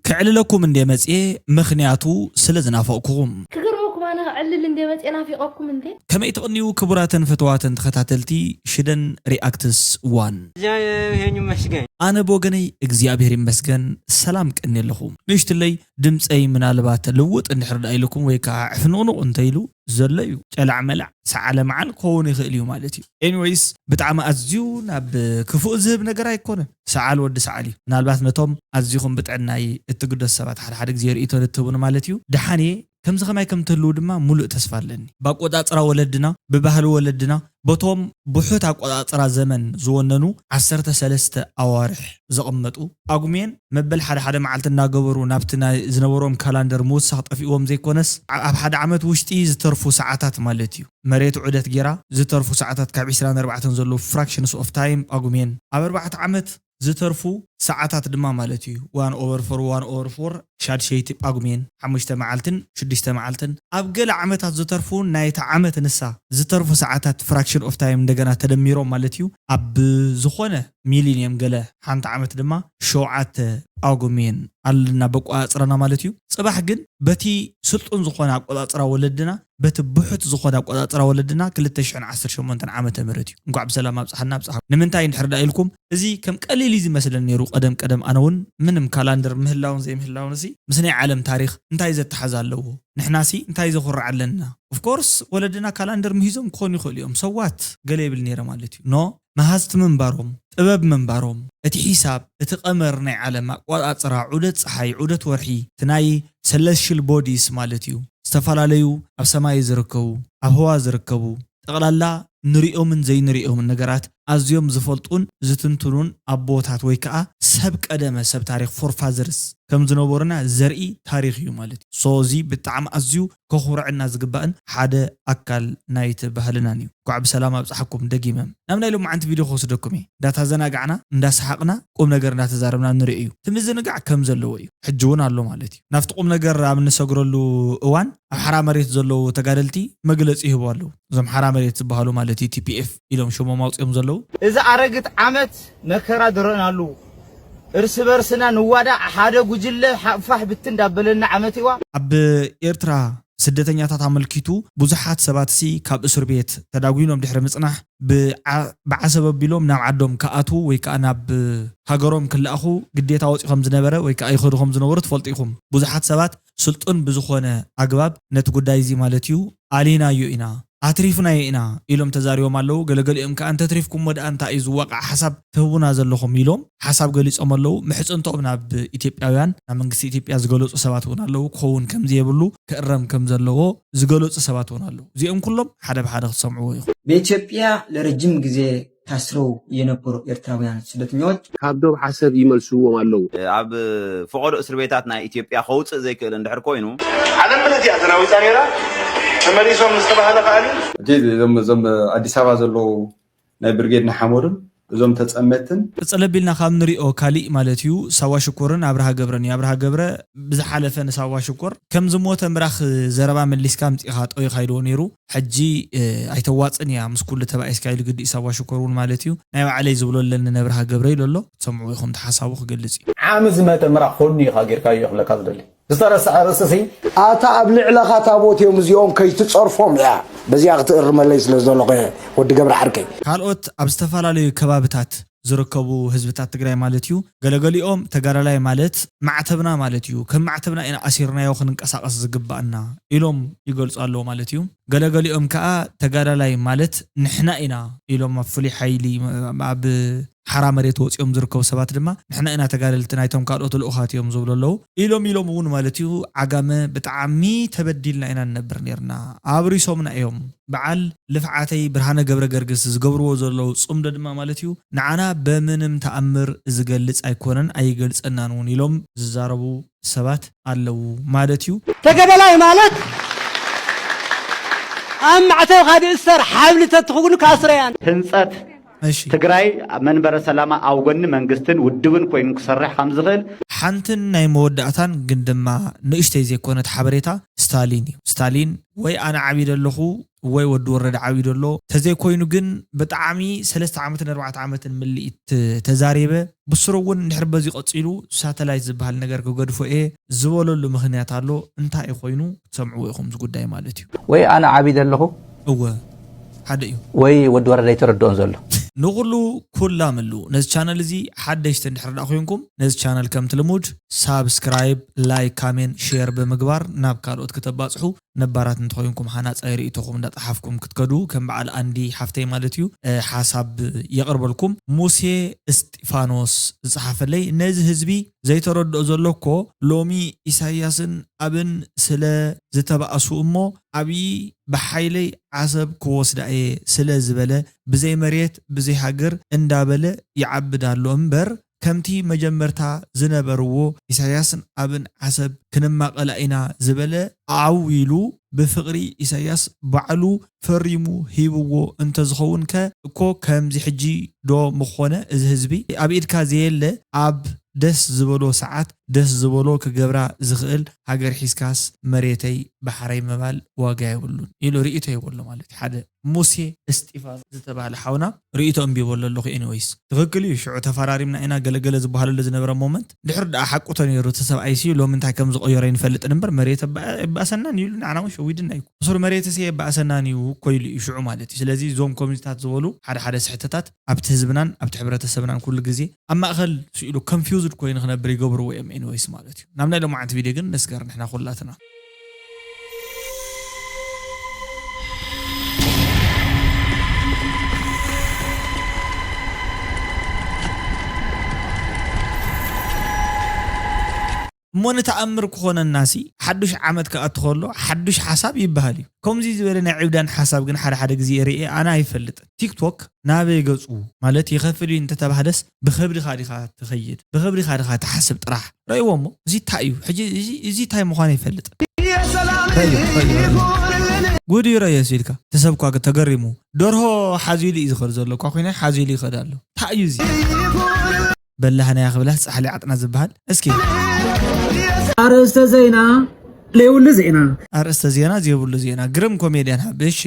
ክዕልለኩም እንደ መጽኤ፣ ምኽንያቱ ስለ ዝናፈቕኩኹም። ክገርመኩም ኣነ ክዕልል እንደ መጽኤ ናፊቐኩም እንደ ከመይ ትቕንዩ ክቡራትን ፍትዋትን ተኸታተልቲ ሽደን ሪኣክትስ ዋን? እግዚኣብሔር ይመስገን። ኣነ ብወገነይ እግዚኣብሔር ይመስገን ሰላም ቀኒ ኣለኹ። ንእሽትለይ ድምፀይ ምናልባት ልውጥ እንድሕር ዳ ኢልኩም ወይ ከዓ ዕፍንቕንቕ እንተኢሉ ዘሎ እዩ። ጨላዕ መላዕ ሰዓለ መዓል ክኸውን ይኽእል እዩ ማለት እዩ። ኤኒወይስ ብጣዕሚ ኣዝዩ ናብ ክፉእ ዝህብ ነገር ኣይኮነን። ሰዓል ወዲ ሰዓል እዩ። ምናልባት ነቶም ኣዚኹም ብጥዕናይ እትግደሱ ሰባት ሓደ ሓደ ግዜ ርእይቶ ንትህቡኒ ማለት እዩ። ደሓን እየ። ከምዚ ከማይ ከም ትህልዉ ድማ ሙሉእ ተስፋ ኣለኒ። ብኣቆጻጽራ ወለድና፣ ብባህሊ ወለድና፣ በቶም ብሑት ኣቆጻጽራ ዘመን ዝወነኑ ዓሰርተ ሰለስተ ኣዋርሕ ዘቐመጡ ጳጉሜን መበል ሓደ ሓደ መዓልቲ እናገበሩ ናብቲ ናይ ዝነበሮም ካላንደር ምውሳኽ ጠፊእዎም ዘይኮነስ፣ ዓ- ኣብ ሓደ ዓመት ውሽጢ ዝተርፉ ሰዓታት ማለት እዩ። መሬት ዑደት ጌራ ዝተርፉ ሰዓታት ካብ ዕስራን ኣርባዕተን ዘለዉ ፍራክሽንስ ኦፍ ታይም ጳጉሜን ኣብ ኣርባዕተ ዓመት ዝተርፉ ሰዓታት ድማ ማለት እዩ። ዋን ኦቨር ፎር ዋን ኦቨር ፎር ሻድሸይቲ ጳጉሜን ሓሙሽተ መዓልትን ሽዱሽተ መዓልትን ኣብ ገለ ዓመታት ዝተርፉ ናይቲ ዓመት ንሳ ዝተርፉ ሰዓታት ፍራክሽን ኦፍ ታይም እንደገና ተደሚሮም ማለት እዩ። ኣብ ዝኾነ ሚሊኒየም ገለ ሓንቲ ዓመት ድማ ሸውዓተ ጳጉሜን ኣለና በቋፅረና ማለት እዩ። ፅባሕ ግን በቲ ስልጡን ዝኾነ ኣቆፃፅራ ወለድና በቲ ብሑት ዝኾነ ኣቆፃፅራ ወለድና ክልተ ሽሕን ዓሰርተ ሸሞንተን ዓመተ ምህረት እዩ። እንኳዕ ብሰላም ኣብፅሓና ኣብፅሓ። ንምንታይ እንድሕር ዳ ኢልኩም እዚ ከም ቀሊል እዩ ዝመስለኒ ነይሩ ቀደም ቀደም። ኣነ እውን ምንም ካላንደር ምህላውን ዘይምህላውን እዚ ምስ ናይ ዓለም ታሪኽ እንታይ ዘተሓዝ ኣለዎ? ንሕናሲ እንታይ ዘኹርዕ ኣለና? ኦፍኮርስ ወለድና ካላንደር ምሂዞም ክኾኑ ይኽእሉ እዮም። ሰዋት ገለ ይብል ነይረ ማለት እዩ። ኖ መሃዝቲ ምንባሮም፣ ጥበብ ምንባሮም፣ እቲ ሒሳብ፣ እቲ ቀመር ናይ ዓለም ኣቆጻጽራ፣ ዑደት ጸሓይ፣ ዑደት ወርሒ፣ እቲ ናይ ሰለስሽል ቦዲስ ማለት እዩ፣ ዝተፈላለዩ ኣብ ሰማይ ዝርከቡ፣ ኣብ ህዋ ዝርከቡ፣ ጠቕላላ ንሪኦምን ዘይንሪኦምን ነገራት ኣዝዮም ዝፈልጡን ዝትንትኑን ኣቦታት ወይ ከዓ ሰብ ቀደመ ሰብ ታሪኽ ፎርፋዘርስ ከም ዝነበሩና ዘርኢ ታሪኽ እዩ ማለት እዩ። ሶ እዚ ብጣዕሚ ኣዝዩ ከኹርዐና ዝግባእን ሓደ ኣካል ናይቲ ባህልናን እዩ። እንኳዕ ብሰላም ኣብፅሓኩም ደጊመ። ናብ ናይ ሎማዓንቲ ቪድዮ ክወስደኩም እየ። እንዳተዘናጋዕና እንዳሰሓቕና ቁም ነገር እንዳተዛረብና ንርኢ እዩ። እቲ ምዝንጋዕ ከም ዘለዎ እዩ፣ ሕጂ እውን ኣሎ ማለት እዩ። ናብቲ ቁም ነገር ኣብ እንሰግረሉ እዋን ኣብ ሓራ መሬት ዘለዉ ተጋደልቲ መግለፂ ይህቡ ኣለዉ። እዞም ሓራ መሬት ዝበሃሉ ማለት እዩ ቲፒኤፍ ኢሎም ሽሞም ኣውፅኦም ዘለዉ። እዚ ኣረግት ዓመት መከራ ዝረእናሉ፣ እርስ በርስና ንዋዳእ፣ ሓደ ጉጅለ ሓቕፋሕ ብትን እንዳበለና ዓመት እዋ። ኣብ ኤርትራ ስደተኛታት ኣመልኪቱ ብዙሓት ሰባትሲ ካብ እስር ቤት ተዳጒኖም ድሕሪ ምጽናሕ ብዓ- ብዓሰብ ኣቢሎም ናብ ዓዶም ክኣትዉ ወይ ከዓ ናብ ሃገሮም ክለኣኹ ግዴታ ወፂኡ ከም ዝነበረ ወይ ከዓ ይኸዱ ከም ዝነበሩ ትፈልጡ ኢኹም። ብዙሓት ሰባት ስልጡን ብዝኾነ ኣግባብ ነቲ ጉዳይ እዚ ማለት እዩ ኣሊናዮ ኢና ኣትሪፍናዮ ኢና ኢሎም ተዛሪቦም ኣለዉ። ገለገሊኦም ከዓ እንተትሪፍኩሞ ደኣ እንታይ እዩ ዝዋቃዕ ሓሳብ ትህቡና ዘለኹም ኢሎም ሓሳብ ገሊጾም ኣለዉ። ምሕጽንትኦም ናብ ኢትዮጵያውያን ናብ መንግስቲ ኢትዮጵያ ዝገለጹ ሰባት እውን ኣለዉ። ክኸውን ከም ዘየብሉ ክእረም ከም ዘለዎ ዝገለጹ ሰባት እውን ኣለዉ። እዚኦም ኩሎም ሓደ ብሓደ ክትሰምዕዎ ኢኹም። በኢትዮጵያ ለረጅም ጊዜ ታስረው የነበሩ ኤርትራውያን ስደተኞች ካብ ዶብ ዓሰብ ይመልስዎም ኣለዉ። ኣብ ፈቐዶ እስር ቤታት ናይ ኢትዮጵያ ከውፅእ ዘይክእል እንድሕር ኮይኑ ዓለም ምልእቲ እያ ተናዊፃ ነይራ። ተመሊሶም ዝተባህለ ከኣኒ እቲ እዞም እዞም ኣዲስ ኣበባ ዘለዉ ናይ ብርጌድ ንሓመዱን እዞም ተፀመትን ቅፅል ኣቢልና ካብ ንሪኦ ካሊእ ማለት እዩ ሳዋ ሽኮርን ኣብርሃ ገብረን እዩ። ኣብርሃ ገብረ ብዝሓለፈ ንሳዋ ሽኮር ከም ዝሞተ ምራኽ ዘረባ መሊስካ ኣምፂእኻ ጠዊኻ ኢልዎ ነይሩ። ሕጂ ኣይተዋፅን እያ ምስ ኩሉ ተባኢስካ ኢሉ ግዲ ሳዋ ሽኮር እውን ማለት እዩ። ናይ ባዕለይ ዝብሎ ኣለኒ ነብርሃ ገብረ ኢሉ ኣሎ። ክትሰምዕዎ ኢኹም እቲ ሓሳቡ ክገልፅ እዩ። ዓሚ ዝመተ ምራኽ ኮኒ ኢኻ ጌርካዮ ክብለካ ዝደሊ ዝተረስዐ ርእስሲ ኣታ ኣብ ልዕለኻ ታቦት እዮም እዚኦም ከይትፀርፎም እያ በዚኣ ክትእርመለይ ስለ ዝደለኹ እየ ወዲ ገብረ ዓርከይ። ካልኦት ኣብ ዝተፈላለዩ ከባብታት ዝርከቡ ህዝብታት ትግራይ ማለት እዩ። ገለገሊኦም ተጋዳላይ ማለት ማዕተብና ማለት እዩ፣ ከም ማዕተብና ኢና ኣሲርናዮ ክንንቀሳቐስ ዝግባኣና ኢሎም ይገልፁ ኣለዉ ማለት እዩ። ገለገሊኦም ከዓ ተጋዳላይ ማለት ንሕና ኢና ኢሎም ኣብ ፍሉይ ሓይሊ ኣብ ሓራ መሬት ወፂኦም ዝርከቡ ሰባት ድማ ንሕና ኢና ተጋደልቲ ናይቶም ካልኦት ልኡኻት እዮም ዝብሉ ኣለዉ ኢሎም ኢሎም እውን ማለት እዩ። ዓጋመ ብጣዕሚ ተበዲልና ኢና ንነብር ነርና፣ ኣብሪሶምና እዮም። በዓል ልፍዓተይ ብርሃነ ገብረ ገርግስ ዝገብርዎ ዘለዉ ፅምዶ ድማ ማለት እዩ ንዓና በምንም ተኣምር ዝገልፅ ኣይኮነን ኣይገልፀናን እውን ኢሎም ዝዛረቡ ሰባት ኣለዉ ማለት እዩ። ተገደላይ ማለት ኣብ ማዕተብካ ዝእሰር ሓብሊ ተትኽውኑ ካስረያን ህንፀት እሺ። ትግራይ መንበረ ሰላማ ኣብ ጎኒ መንግስትን ውድብን ኮይኑ ክሰርሕ ከም ዝኽእል ሓንትን ናይ መወዳእታን ግን ድማ ንእሽተይ ዘይኮነት ሓበሬታ ስታሊን እዩ። ስታሊን ወይ ኣነ ዓብደ ኣለኹ ወይ ወዲ ወረደ ዓብዩ ዘሎ ተዘይኮይኑ ግን ብጣዕሚ ሰለስተ ዓመትን ኣርባዕተ ዓመትን ምልኢት ተዛሪበ ብስሩ እውን እንድሕር በዚ ቀፂሉ ሳተላይት ዝበሃል ነገር ክገድፎ እየ ዝበለሉ ምክንያት ኣሎ። እንታይ ኮይኑ ክትሰምዕዎ ኢኹም እዚ ጉዳይ ማለት እዩ። ወይ ኣነ ዓብደ ኣለኹ እወ ሓደ እዩ። ወይ ወዲ ወረደ ኣይተረድኦን ዘሎ። ንኹሉ ኩላምሉ ነዚ ቻነል እዚ ሓደሽቲ እንድሕር ዳ ኮይንኩም ነዚ ቻነል ከምቲ ልሙድ ሳብስክራይብ ላይክ ካሜንት ሼር ብምግባር ናብ ካልኦት ከተባፅሑ ነባራት እንተኮይንኩም ሓናፃይ ርእቶኹም እንዳፀሓፍኩም ክትከዱ ከም በዓል ኣንዲ ሓፍተይ ማለት እዩ ሓሳብ የቕርበልኩም። ሙሴ እስጢፋኖስ ዝፀሓፈለይ ነዚ ህዝቢ ዘይተረድኦ ዘሎ እኮ ሎሚ ኢሳያስን ኣብን ስለ ዝተባእሱ እሞ ኣብይ ብሓይለይ ዓሰብ ክወስዳ እየ ስለ ዝበለ ብዘይ መሬት ብዘይ ሃገር እንዳበለ ይዓብድ ኣሎ እምበር ከምቲ መጀመርታ ዝነበርዎ ኢሳያስን ኣብን ዓሰብ ክንማቐላ ኢና ዝበለ ዓው ኢሉ ብፍቕሪ ኢሳያስ ባዕሉ ፈሪሙ ሂብዎ እንተዝኸውን ከ እኮ ከምዚ ሕጂ ዶ ምኾነ እዚ ህዝቢ ኣብ ኢድካ ዘየለ ኣብ ደስ ዝበሎ ሰዓት ደስ ዝበሎ ክገብራ ዝኽእል ሃገር ሒዝካስ መሬተይ ባሕረይ ምባል ዋጋ የብሉን ኢሉ ርእይቶ ይበሎ ማለት እዩ። ሓደ ሙሴ እስጢፋኖስ ዝተባህለ ሓውና ርእይቶ እንቢበሎ ኣለኹ። ኤኒወይስ ትኽክል እዩ። ሽዑ ተፈራሪምና ኢና ገለገለ ዝበሃለሉ ዝነበረ ሞመንት ድሕር ደኣ ሓቁቶ ነይሩ እቲ ሰብኣይ ሲ ሎሚ እንታይ ከም ዝቐየሮ ይንፈልጥን እምበር መሬት የባእሰናን ይብሉ ንዓና እውን ሸዊድና እዩ። ሕሱር መሬትሲ የባእሰናን እዩ እኮ ኢሉ እዩ ሽዑ ማለት እዩ። ስለዚ እዞም ከምዚታት ዝበሉ ሓደ ሓደ ስሕተታት ኣብቲ ህዝብናን ኣብቲ ሕብረተሰብናን ኩሉ ግዜ ኣብ ማእኸል ስኢሉ ኮንፊውዝድ ኮይኑ ክነብር ይገብርዎ እዮም ኤኒወይስ ማለት እዩ። ናብ ናይ ሎማዓንቲ ቪድዮ ግን ንስገር ንሕና ኩላትና እሞ ንተኣምር ክኾነናሲ ሓዱሽ ዓመት ክኣቱ ከሎ ሓዱሽ ሓሳብ ይበሃል እዩ። ከምዚ ዝበለ ናይ ዕብዳን ሓሳብ ግን ሓደ ሓደ ግዜ ርእየ ኣነ ኣይፈልጥን። ቲክቶክ ናበይ ገፁ ማለት ይኸፍል እዩ እንተተባህለስ ብኸብድኻ ዲኻ ትኸይድ ብኸብድኻ ዲኻ ትሓስብ ጥራሕ ረእዎ እሞ እዚ እንታይ እዩ ሕጂ እዚ እንታይ ምዃኑ ኣይፈልጥን። ጉድ እዩ ረእዮ ሲልካ ተሰብኳ ተገሪሙ ደርሆ ሓዚሉ እዩ ዝኸድ ዘሎ እኳ ኮይነ ሓዚሉ ይኸድ ኣሎ እንታይ እዩ እዚ በላህናያ ክብላስ ፃሕሊ ዓጥና ዝበሃል እስኪ ኣርእስተ ዜና ዘይብሉ ዜና ኣርእስተ ዜና ዘይብሉ ዜና ግርም ኮሜድያን ሃብ እሺ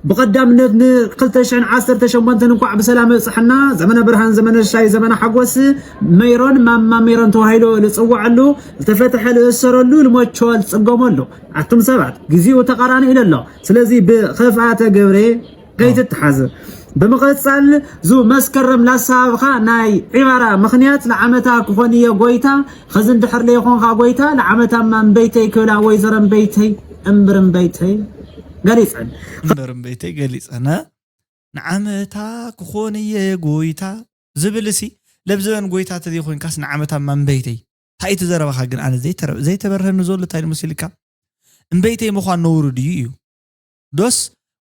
ብቐዳምነት ን2018 እንኳዕ ብሰላም ኣብፅሐና ዘመነ ብርሃን ዘመነ ሻይ ዘመነ ሓጎስ ሜሮን ማማ ሜሮን ተባሂሎ ዝፅወዐሉ ዝተፈትሐ ዝእሰረሉ ዝመቸወ ዝፅገመሉ ኣቱም ሰባት ግዚኡ ተቓራኒ ኢሉ ኣሎ ስለዚ ብኸፍኣተ ገብረ ከይትተሓዝ ብምቕፃል ዙ መስከረም ላሳብኻ ናይ ዒባራ ምኽንያት ንዓመታ ክኾን እየ ጎይታ ኸዚ እንድሕር ለይኾንኻ ጎይታ ንዓመታ እማ እምበይተይ ክብላ ወይዘሮ እምበይተይ እምብር እምበይተይ ገሊፀን እምበር እምበይተይ ገሊፀን ንዓመታ ክኾን እየ ጎይታ ዝብል ሲ ለብዘበን ጎይታ ተዘይኮንካስ ንዓመታ እማ እምበይተይ እንታይ እቲ ዘረባኻ ግን ኣነ ዘይተበርሀኒ ዘሎ እንታይ መሲልካ እምበይተይ ምዃን ነውሩ ድዩ እዩ ዶስ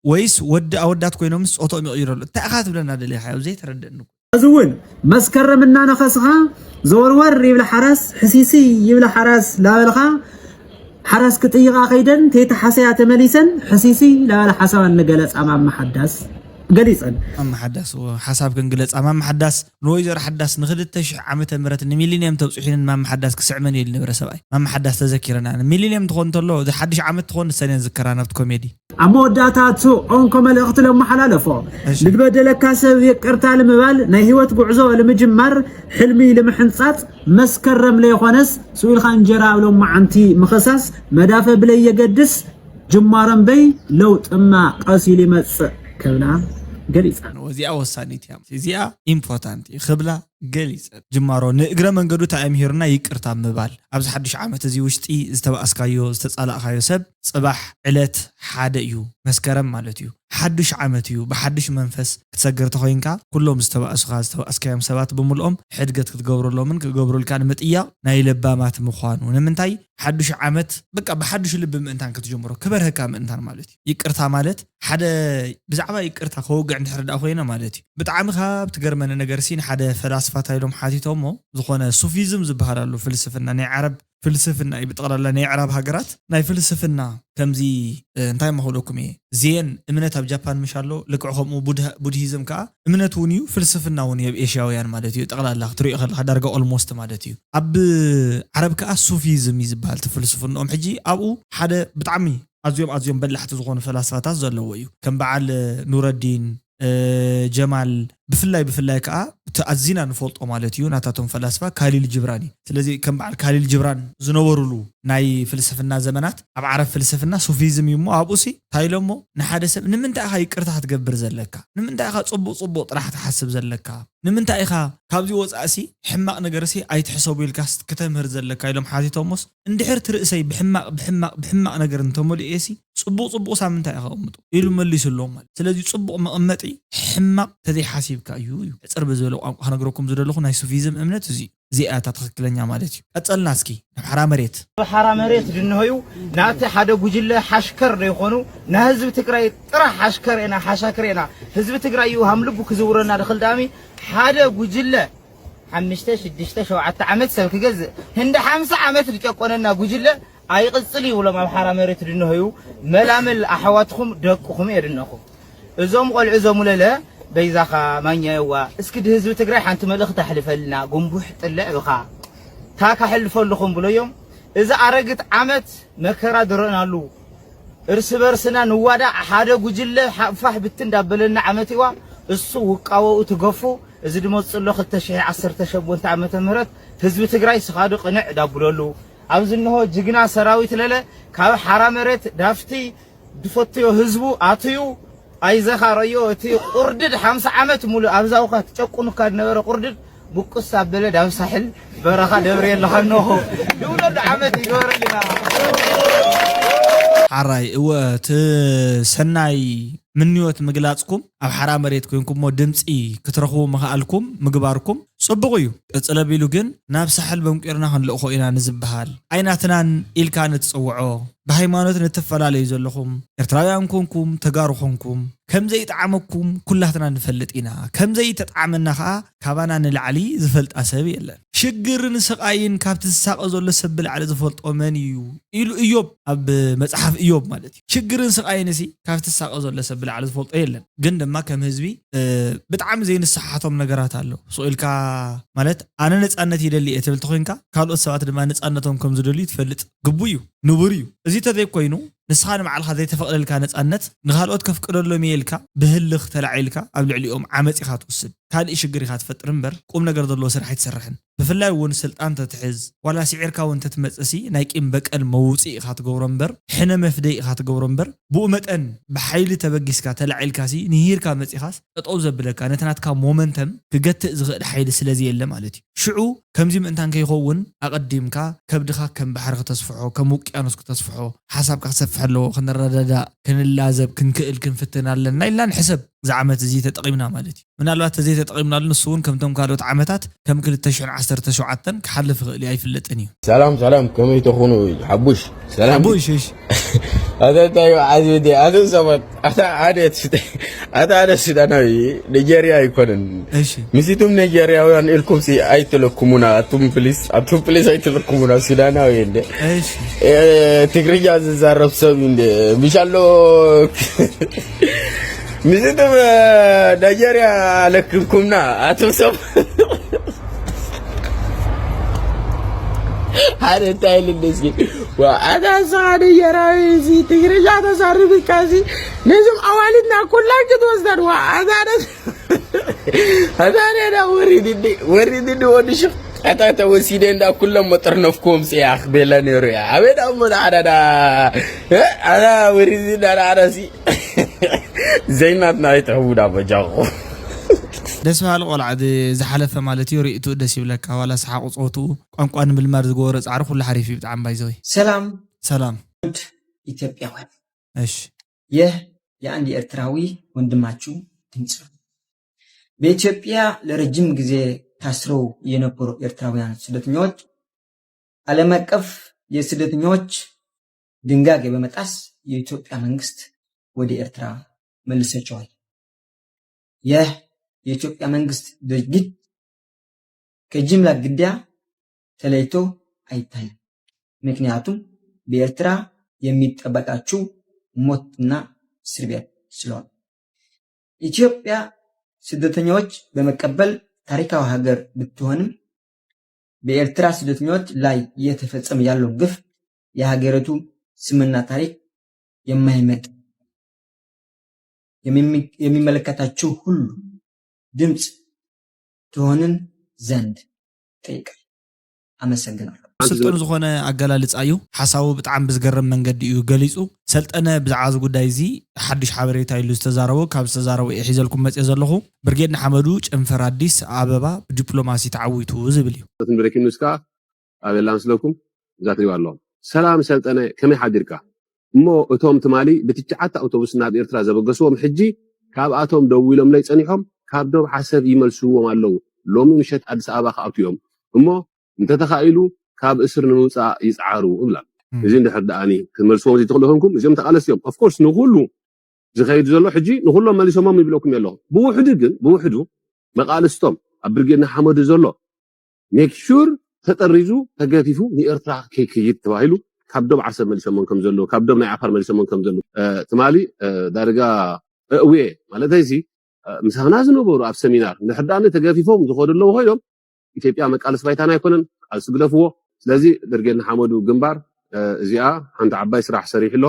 ወይስ ወዲ ኣወዳት ኮይኖምስ ፆቶኦም ይቕይረሉ እንታይ ኢኻ ትብለና ደሊኻ ያው ዘይተረደእኒ እዚ እውን መስከረም እናነኸስኻ ዘወርወር ይብላ ሓራስ ሕሲሲ ይብላ ሓራስ ላበልኻ ሓራስ ክጥይቓ ከይደን ተይተሓሰያ ተመሊሰን ሕሲሲ ላበላ ሓሳባን ንገለፃ ማማ ሓዳስ ገሊፀን። ማማ ሓዳስ ሓሳብ ክንግለፃ ማማ ሓዳስ ንወይዘሮ ሓዳስ ንክልተ ሽሕ ዓመተ ምህረት ንሚሊንየም ተብፅሒንን ማማ ሓዳስ ክስዕመን እየ ዝነበረ ሰብኣይ ማማ ሓዳስ ተዘኪረና ሚሊንየም ትኾን እንተሎ እዚ ሓድሽ ዓመት ትኾን ንሰን እየን ዝከራ ናብቲ ኮሜዲ ኣብ መወዳእታ እቲ ኦንኮ መልእኽቲ ለመሓላለፎ ንድበደለካ ሰብ ይቅርታ ልምባል ናይ ህይወት ጉዕዞ ልምጅማር ሕልሚ ልምሕንፃፅ መስከረም ለይኾነስ ስኢልካ እንጀራ ኣብ ሎማዓንቲ ምኽሳስ መዳፈ ብለየገድስ ጅማሮ እምበይ ለውጥማ ቀስ ኢሉ ይመፅእ ክብላ ገሊፃ። እዚኣ ወሳኒት እያ እዚኣ ኢምፖርታንት እዩ ክብላ ገሊፀ ጅማሮ ንእግረ መንገዱ ተኣምሂሩና ይቅርታ ምባል ኣብዚ ሓዱሽ ዓመት እዚ ውሽጢ ዝተባእስካዮ ዝተፃላእካዮ ሰብ ፅባሕ ዕለት ሓደ እዩ መስከረም ማለት እዩ ሓዱሽ ዓመት እዩ ብሓዱሽ መንፈስ ክትሰግር ተኮይንካ ኩሎም ዝተባእሱካ ዝተባእስካዮም ሰባት ብምልኦም ሕድገት ክትገብረሎምን ክገብሩልካ ንምጥያቕ ናይ ለባማት ምኳኑ ንምንታይ ሓዱሽ ዓመት በቃ ብሓዱሽ ልቢ ምእንታን ክትጀምሮ ክበርህካ ምእንታን ማለት እዩ ይቅርታ ማለት ሓደ ብዛዕባ ይቅርታ ከወግዕ እንድሕር ደኣ ኮይነ ማለት እዩ ብጣዕሚ ካብ ትገርመኒ ነገር ሲ ንሓደ ፈላስፋ ታይሎም ሓቲቶሞ ዝኾነ ሱፊዝም ዝበሃል ኣሎ ፍልስፍና ናይ ዓረብ ፍልስፍና እዩ ብጠቕላላ ናይ ኣዕራብ ሃገራት ናይ ፍልስፍና ከምዚ እንታይ ማክብለኩም እየ ዜን እምነት ኣብ ጃፓን ምሽ ኣሎ ልክዕ ከምኡ ቡድሂዝም ከዓ እምነት እውን እዩ ፍልስፍና እውን እዩ ኣብ ኤሽያውያን ማለት እዩ ጠቕላላ ክትሪኦ ከለካ ዳርጋ ኦልሞስት ማለት እዩ ኣብ ዓረብ ከዓ ሱፊዝም እዩ ዝበሃል እቲ ፍልስፍናኦም ሕጂ ኣብኡ ሓደ ብጣዕሚ ኣዝዮም ኣዝዮም በላሕቲ ዝኾኑ ፈላስፋታት ዘለዎ እዩ ከም በዓል ኑረዲን ጀማል ብፍላይ ብፍላይ ከዓ እቲ ኣዚና ንፈልጦ ማለት እዩ ናታቶም ፈላስፋ ካሊል ጅብራን እዩ ስለዚ ከም በዓል ካሊል ጅብራን ዝነበሩሉ ናይ ፍልስፍና ዘመናት ኣብ ዓረብ ፍልስፍና ሱፊዝም እዩ እሞ ኣብኡ ሲ እንታይ ኢሎሞ ንሓደ ሰብ ንምንታይ ኢኻ ይቅርታ ክትገብር ዘለካ ንምንታይ ኢኻ ፅቡቅ ፅቡቅ ጥራሕ ትሓስብ ዘለካ ንምንታይ ኢኻ ካብዚ ወፃእሲ ሕማቕ ነገርሲ ኣይትሕሰቡ ኢልካስ ክተምህር ዘለካ ኢሎም ሓቲቶሞስ እንድሕር ትርእሰይ ብሕማቕ ብሕማቕ ብሕማቕ ነገር እንተመሊኤሲ ጽቡቕ ጽቡቕ ሳምንታ ኢኻ ኣቕምጦ ኢሉ መሊሱሎም ማለት ስለዚ ጽቡቕ መቐመጢ ሕማቕ ተዘይሓሲብካ እዩ እዩ ሕፅር ብዝበለ ቋንቋ ክነግረኩም ዝደለኹ ናይ ሱፊዝም እምነት እዚ እዚኣ እታ ትኽክለኛ ማለት እዩ ቀፀልና እስኪ ናብ ሓራ መሬት ኣብ ሓራ መሬት ድንሆዩ ናቲ ሓደ ጉጅለ ሓሽከር ዘይኾኑ ናይ ህዝቢ ትግራይ ጥራሕ ሓሽከር ኢና ሓሻክር ኢና ህዝቢ ትግራይ እዩ ሃምልቡ ክዝውረና ድኽል ዳሚ ሓደ ጉጅለ ሓምሽተ ሽዱሽተ ሸውዓተ ዓመት ሰብ ክገዝእ ህንዲ ሓምሳ ዓመት ዝጨቆነና ጉጅለ ኣይቕፅል ይብሎም ኣብ ሓራ መሬት ድንሆዩ መላምል ኣሕዋትኹም ደቅኹም የድነኹ እዞም ቆልዑ ዘሙለለ በይዛኻ ማኛየዋ እስኪ ድህዝቢ ትግራይ ሓንቲ መልእኽቲ ኣሕልፈልና ጉንቡሕ ጥልዕ ብኻ ታካ ሕልፈልኹም ብሎዮም እዚ ኣረግት ዓመት መከራ ድረእናሉ እርስ በርስና ንዋዳእ ሓደ ጉጅለ ሓቕፋሕ ብትን እንዳበለና ዓመት ይዋ እሱ ውቃወኡ ትገፉ እዚ ድመፅእ ኣሎ ክልተ ሽሕ ዓሰርተ ሸሞንተ ዓመተ ምህረት ህዝቢ ትግራይ ስኻዱ ቅንዕ ዳብለሉ ኣብዚ እንሆ ጅግና ሰራዊት ለለ ካብ ሓራ መሬት ዳፍቲ ድፈትዮ ህዝቡ ኣትዩ ኣይዘኻ ረዮ እቲ ቁርድድ ሓምሳ ዓመት ሙሉእ ኣብዛ ውኻ ትጨቁኑካ ዝነበረ ቁርድድ ብቁስ ኣበለ ዳብ ሳሕል በረኻ ደብረ የለኻ እንሆ ድውለሉ ዓመት ይገበረልና። ሓራይ እወ እቲ ሰናይ ምንዮት ምግላፅኩም ኣብ ሓራ መሬት ኮይንኩሞ ድምፂ ክትረኽቡ ምኽኣልኩም ምግባርኩም ፅቡቕ እዩ። ቅፅል ኣቢሉ ግን ናብ ሳሕል በንቂርና ክንልእኾ ኢና ንዝበሃል ኣይናትናን ኢልካ ንትፅውዖ ብሃይማኖት ንትፈላለዩ ዘለኹም ኤርትራውያን ኮንኩም ተጋሩ ኮንኩም ከምዘይጠዓመኩም ኩላትና ንፈልጥ ኢና። ከምዘይተጠዓመና ከዓ ካባና ንላዕሊ ዝፈልጣ ሰብ የለን። ሽግርን ስቓይን ካብቲ ዝሳቐ ዘሎ ሰብ ብላዕሊ ዝፈልጦ መን እዩ ኢሉ እዮብ ኣብ መጽሓፍ እዮብ ማለት እዩ። ሽግርን ስቓይን እሲ ካብቲ ዝሳቐ ዘሎ ሰብ ብላዕሊ ዝፈልጦ የለን። ግን ድማ ከም ህዝቢ ብጣዕሚ ዘይንሰሓሓቶም ነገራት ኣሎ። ስቕ ኢልካ ማለት ኣነ ነጻነት ይደሊ እየ ትብል ተኾይንካ ካልኦት ሰባት ድማ ነጻነቶም ከም ዝደልዩ ትፈልጥ ግቡ እዩ፣ ንቡር እዩ። እዚ ተዘይኮይኑ ንስኻ ንባዕልኻ ዘይተፈቕደልካ ነጻነት ንኻልኦት ከፍቅደሎም እየ ኢልካ ብህልኽ ተላዒልካ ኣብ ልዕሊኦም ዓመጽ ኢኻ ትወስድ። ካልእ ሽግር ኢኻ ትፈጥር እምበር ቁም ነገር ዘለዎ ስራሕ ኣይትሰርሕን። ብፍላይ እውን ስልጣን ተትሕዝ ዋላ ስዒርካ እውን ተትመጽእሲ ናይ ቂም በቀል መውፅኢ ኢኻ ትገብሮ እምበር ሕነ መፍደይ ኢኻ ትገብሮ እምበር ብኡ መጠን ብሓይሊ ተበጊስካ ተላዒልካሲ ንሂርካ መጺኻስ ጠጠው ዘብለካ ነቲ ናትካ ሞመንተም ክገትእ ዝኽእል ሓይሊ ስለዚ የለ ማለት እዩ። ሽዑ ከምዚ ምእንታን ከይኸውን ኣቐዲምካ ከብድኻ ከም ባሕሪ ክተስፍሖ ከም ውቅያኖስ ክተስፍሖ ሓሳብካ ክሰፍሕ ኣለዎ። ክንረዳዳእ፣ ክንላዘብ፣ ክንክእል ክንፍትን ኣለና ኢልና ንሕሰብ። እዚ ዓመት እዚ ተጠቒምና ማለት እዩ። ምናልባት ተዘይተጠቒምናሉ ንሱ እውን ከምቶም ካልኦት ዓመታት ከም ክልተ ሽሕን ዓሰርተ ሸውዓተን ክሓልፍ ይኽእል እዩ ኣይፍለጥን እዩ። ሰላም ሰላም ከመይ ተኾኑ ሓቡሽ ሰላም ሓቡሽ እሺ ኣታ እንታይ እዩ ዓዝዩ እንዲ ኣቶም ሰባት ኣታ ሓደ ኣታ ሓደ ሱዳናዊ ኒጀርያ ኣይኮነን እሺ ምስቱም ኒጀርያውያን ኢልኩም ሲ ኣይትለኩሙና ኣቱም ፕሊስ ኣቱም ፕሊስ ኣይትለኩሙና ሱዳናዊ እንደ እሺ ትግርኛ ዝዛረብ ሰብ እንደ ምሻሎ ምስቱም ኒጀርያ ለክምኩምና ኣቱም ሰብ ሓደ እንታይ ኢልኒ እስኪ ኣታ ንስኻ ንየራዊ እዚ ትግርኛ ተዛርብካ እዚ ነዞም ኣዋልድና ኩላን ክትወስደን ኣታ ኣታ ዳ ወሪድኒ ወሪድኒ ወዲ ሽፍ ኣታ ተወሲደ እንዳ ኩሎም መጠርነፍኩም ጽያ ክቤላ ነይሩ እያ ኣበይ ዳ እሞ ንዓዳ ዳ ኣታ ወሪድኒ ንዓዳ ሲ ዘይናትና ኣይትሕውዳ በጃኹም ደስ በሃሊ ቆልዓ ዝሓለፈ ማለት እዩ ርእቱ ደስ ይብለካ ዋላ ሰሓቁ ፀወትኡ ቋንቋ ንምልማድ ዝገበሮ ፃዕሪ ኩሉ ሓሪፍ እዩ ብጣዕሚ ባይዘወይ ሰላም ሰላም ኢትዮጵያውያን እሺ ይህ የአንድ ኤርትራዊ ወንድማችሁ ድምፅ ነው። በኢትዮጵያ ለረጅም ጊዜ ታስረው የነበሩ ኤርትራውያን ስደተኞች ዓለም አቀፍ የስደተኞች ድንጋጌ በመጣስ የኢትዮጵያ መንግስት ወደ ኤርትራ መልሰቸዋል። ይህ የኢትዮጵያ መንግስት ድርጊት ከጅምላ ግድያ ተለይቶ አይታይም። ምክንያቱም በኤርትራ የሚጠበቃችሁ ሞትና እስር ቤት ስለሆነ። ኢትዮጵያ ስደተኞች በመቀበል ታሪካዊ ሀገር ብትሆንም በኤርትራ ስደተኞች ላይ እየተፈጸመ ያለው ግፍ የሀገሪቱ ስምና ታሪክ የማይመጥ የሚመለከታችሁ ሁሉ ድምፅ ትሆንን ዘንድ ጠይቃል። ኣመሰግናለሁ። ስልጡን ዝኾነ ኣገላልጻ እዩ። ሓሳቡ ብጣዕሚ ብዝገርም መንገዲ እዩ ገሊጹ። ሰልጠነ ብዛዕባ እዚ ጉዳይ እዚ ሓድሽ ሓበሬታ ኢሉ ዝተዛረቦ ካብ ዝተዛረቦ እየ ሒዘልኩም መጽየ ዘለኹ። ብርጌድ ንሓመዱ ጨንፈር ኣዲስ ኣበባ ብዲፕሎማሲ ተዓዊቱ ዝብል እዩ። ብሬኪንግ ኒውስ ከዓ ኣበላ ምስለኩም እዛ ትሪባ ኣለኹም። ሰላም ሰልጠነ፣ ከመይ ሓዲርካ? እሞ እቶም ትማሊ ብትሽዓተ ኣውቶቡስ ናብ ኤርትራ ዘበገስዎም ሕጂ ካብኣቶም ደዊሎምለይ ጸኒሖም ካብ ዶብ ዓሰብ ይመልስዎም ኣለዉ። ሎሚ ምሸት ኣዲስ ኣበባ ክኣትዉ እዮም። እሞ እንተተኻኢሉ ካብ እስር ንምውጻእ ይጽዓሩ እብላ። እዚ እንድሕር ደኣኒ ክመልስዎም ዘይትኽእሉ ኮንኩም እዚኦም ተቓለስቲ እዮም። ኦፍኮርስ ንኹሉ ዝኸይድ ዘሎ ሕጂ ንኹሎም መሊሶሞም ይብለኩም ኣለኹ። ብውሕዱ ግን ብውሕዱ መቓልስቶም ኣብ ብርጌድ ንሓመዱ ዘሎ ሜክ ሹር ተጠሪዙ ተገፊፉ ንኤርትራ ከይከይድ ተባሂሉ ካብ ዶብ ዓሰብ መሊሶሞም ከም ዘለዉ ካብ ዶብ ናይ ዓፋር መሊሶሞም ከም ዘለዉ ትማሊ ዳርጋ እውየ ማለት ኣይሲ ምሳና ዝነበሩ ኣብ ሰሚናር እንድሕር ደኣ ተገፊፎም ዝኸዱ ኣለዉ ኮይኖም ኢትዮጵያ መቃለሲ ባይታና ኣይኮነን ቃልሲ ግደፍዎ። ስለዚ ብርጌድ ንሓመዱ ግንባር እዚኣ ሓንቲ ዓባይ ስራሕ ሰሪሑ ኣሎ።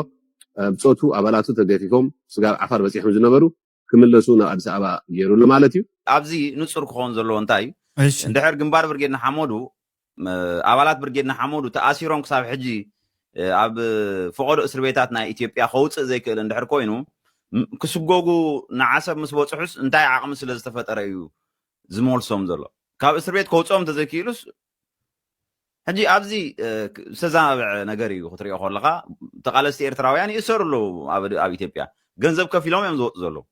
ብፆቱ ኣባላቱ ተገፊፎም ስጋብ ዓፋር በፂሖም ዝነበሩ ክምለሱ ናብ ኣዲስ ኣበባ ገይሩ ኣሎ ማለት እዩ። ኣብዚ ንፁር ክኸውን ዘለዎ እንታይ እዩ? እንድሕር ግንባር ብርጌድ ንሓመዱ ኣባላት ብርጌድ ንሓመዱ ተኣሲሮም ክሳብ ሕጂ ኣብ ፈቐዶ እስር ቤታት ናይ ኢትዮጵያ ከውፅእ ዘይክእል እንድሕር ኮይኑ ክስጎጉ ንዓሰብ ምስ በፅሑስ እንታይ ዓቕሚ ስለ ዝተፈጠረ እዩ ዝመልሶም ዘሎ? ካብ እስር ቤት ከውፅኦም እንተዘይክኢሉስ ሕጂ ኣብዚ ዝተዛናብዐ ነገር እዩ ክትሪኦ ከለካ ተቃለስቲ ኤርትራውያን ይእሰሩ ኣለዉ ኣብ ኢትዮጵያ ገንዘብ ከፊሎም እዮም ዝወፁ ዘለዉ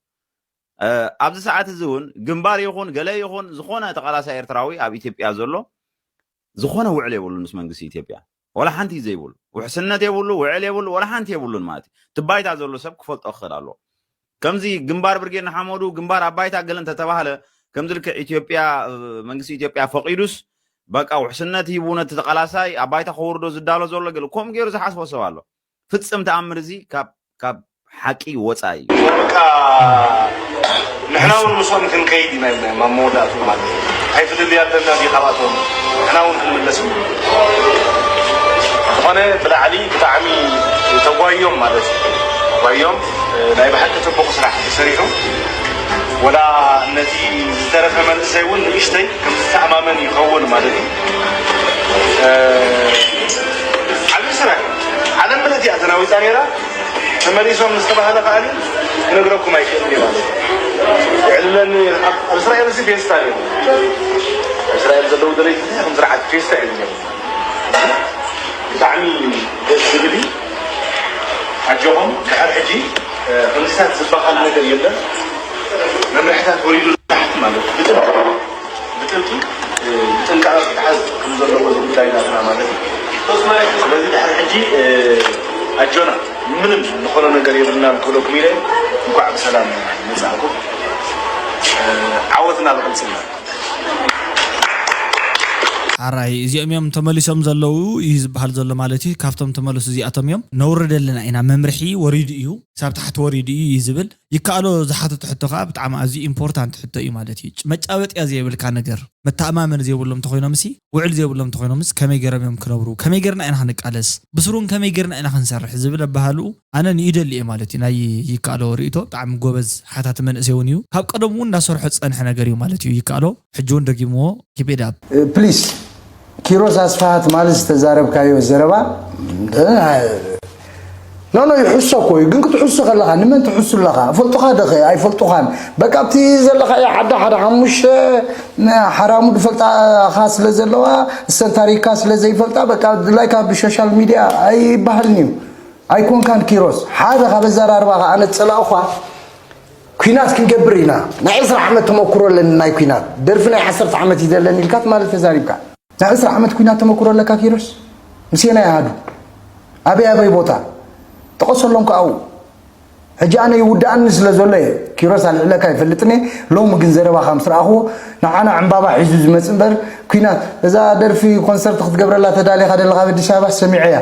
ኣብዚ ሰዓት እዚ እውን ግንባር ይኹን ገለ ይኹን ዝኾነ ተቃላሳይ ኤርትራዊ ኣብ ኢትዮጵያ ዘሎ ዝኾነ ውዕል የብሉን ምስ መንግስቲ ኢትዮጵያ ወላ ሓንቲ ዘይብሉ ውሕስነት የብሉ ውዕል የብሉ ወላ ሓንቲ የብሉን ማለት እዩ ትባይታ ዘሎ ሰብ ክፈልጦ ክኽእል ኣለዎ ከምዚ ግንባር ብርጌድ ንሓመዱ ግንባር ኣባይታ ገለ እንተተባህለ ከምዚ ልክዕ ኢትዮጵያ መንግስቲ ኢትዮጵያ ፈቂዱስ በቃ ውሕስነት ሂቡ ነቲ ተቃላሳይ ኣባይታ ከውርዶ ዝዳሎ ዘሎ ገለ ከምኡ ገይሩ ዝሓስቦ ሰብ ኣሎ ፍፅም ተኣምር እዚ ካብ ካብ ሓቂ ወፃኢ እዩ። በቃ ንሕና እውን ምስኦም ክንከይድ ኢና ኢልና እዮም ኣብ መወዳእትኡ ማለት እዩ። እንታይ ፍልልይ ኣለና ድዩ ካብኣቶም? ንሕና እውን ክንምለስ ኢና። ዝኾነ ብላዕሊ ብጣዕሚ ተጓዮም ማለት እዩ። ተጓዮም ናይ ብሓቂ ፅቡቕ ስራሕ ተሰሪሑ። ወላ ነቲ ዝተረፈ መንእሰይ እውን ንእሽተይ ከም ዝተኣማመን ይኸውን ማለት እዩ። ዓብዪ ስራሕ እዩ። ዓለም ምልእቲ እያ ተናዊፃ ነይራ። ተመሊሶም ምስ ተባህለ ከኣኒ ክነግረኩም ኣይክእልን እየ ማለት እዩ። የዕልለኒ ኣብ እስራኤል እዚ ፌስታ እዩ። ኣብ እስራኤል ዘለዉ ደለይቲ ከም ስርዓት ፌስታ እዩ። ብጣዕሚ ደስ ዝብል እዩ። ኣጆኹም ድሕር ሕጂ ከምዚታት ዝበሃል ነገር የለን። መምርሕታት ወሪዱ ታሕቲ ማለት እዩ። ብጥብቂ ብጥብቂ ብጥንቃቐ ክተሓዝ ከም ዘለዎ እዚ ጉዳይ ናትና ማለት እዩ። ስለዚ ድሕሪ ሕጂ ኣጆና ምንም ዝኾነ ነገር የብልናን ክብለኩም ኢለ እንኳዕ ብሰላም መጻእኩም። ዓወትና ብቕልጽምና። ሓራይ እዚኦም እዮም ተመሊሶም ዘለዉ እዩ ዝበሃል ዘሎ ማለት እዩ ካብቶም ተመለሱ እዚኣቶም እዮም ነውርደልና ኢና መምርሒ ወሪዱ እዩ ክሳብ ታሕቲ ወሪዱ እዩ እዩ ዝብል ይከኣሎ ዝሓተቶ ሕቶ ከዓ ብጣዕሚ ኣዝዩ ኢምፖርታንት ሕቶ እዩ ማለት እዩ መጫበጥያ ዘይብልካ ነገር መተኣማመን ዘይብሎም እንተኮይኖምሲ ውዕል ዘይብሎም እንተኮይኖምስ ከመይ ገይሮም እዮም ክነብሩ ከመይ ገይርና ኢና ክንቃለስ ብስሩን ከመይ ገይርና ኢና ክንሰርሕ ዝብል ኣባሃልኡ ኣነ ንኢደሊ እየ ማለት እዩ ናይ ይከኣሎ ርእቶ ብጣዕሚ ጎበዝ ሓታቲ መንእሰይ እውን እዩ ካብ ቀደም እውን እንዳሰርሖ ዝፀንሐ ነገር እዩ ማለት እዩ ይከኣሎ ሕጂ እውን ደጊምዎ keep it up ፕሊስ ኪሮስ ኣስፍሃ ትማሊ ዝተዛረብካዮ ዘረባ ኖ ኖ ይሕሶ እኮ እዩ ግን ክትሕሱ ከለካ ንመን ትሕሱ ኣለካ እፈልጡካ ደኸ ኣይፈልጡካን በቃ ኣብቲ ዘለካዮ ሓደ ሓደ ሓሙሽተ ሓራሙ ዝፈልጣካ ስለ ዘለዋ እሰን ታሪክካ ስለ ዘይፈልጣ በቃ ድላይካ ብሶሻል ሚድያ ኣይበሃልን እዩ ኣይኮንካን ኪሮስ ሓደ ካብ ኣዘራርባካ ኣነ ዝፀላእኳ ኩናት ክንገብር ኢና ናይ ዕስራ ዓመት ተመክሮ ኣለኒ ናይ ኩናት ደርፊ ናይ ዓሰርተ ዓመት እዩ ዘለኒ ኢልካ ትማሊ ተዛሪብካ ናይ ዕስራ ዓመት ኩናት ተመክሮ ኣለካ ኪሮስ ምሴና ይሃዱ ኣበይ ኣበይ ቦታ ጥቐሰሎም ከኣው ሕጂ ኣነ ይውድኣኒ ስለ ዘሎ እየ ኪሮስ ኣልዕለካ ይፈልጥኒ። ሎሚ ግን ዘረባኻ ምስ ረኣኽዎ ንዓና ዕምባባ ሒዙ ዝመጽእ እምበር ኲናት፣ እዛ ደርፊ ኮንሰርት ክትገብረላ ተዳሊኻ ደለኻ ኣብ ኣዲስ ኣበባ ሰሚዐያ።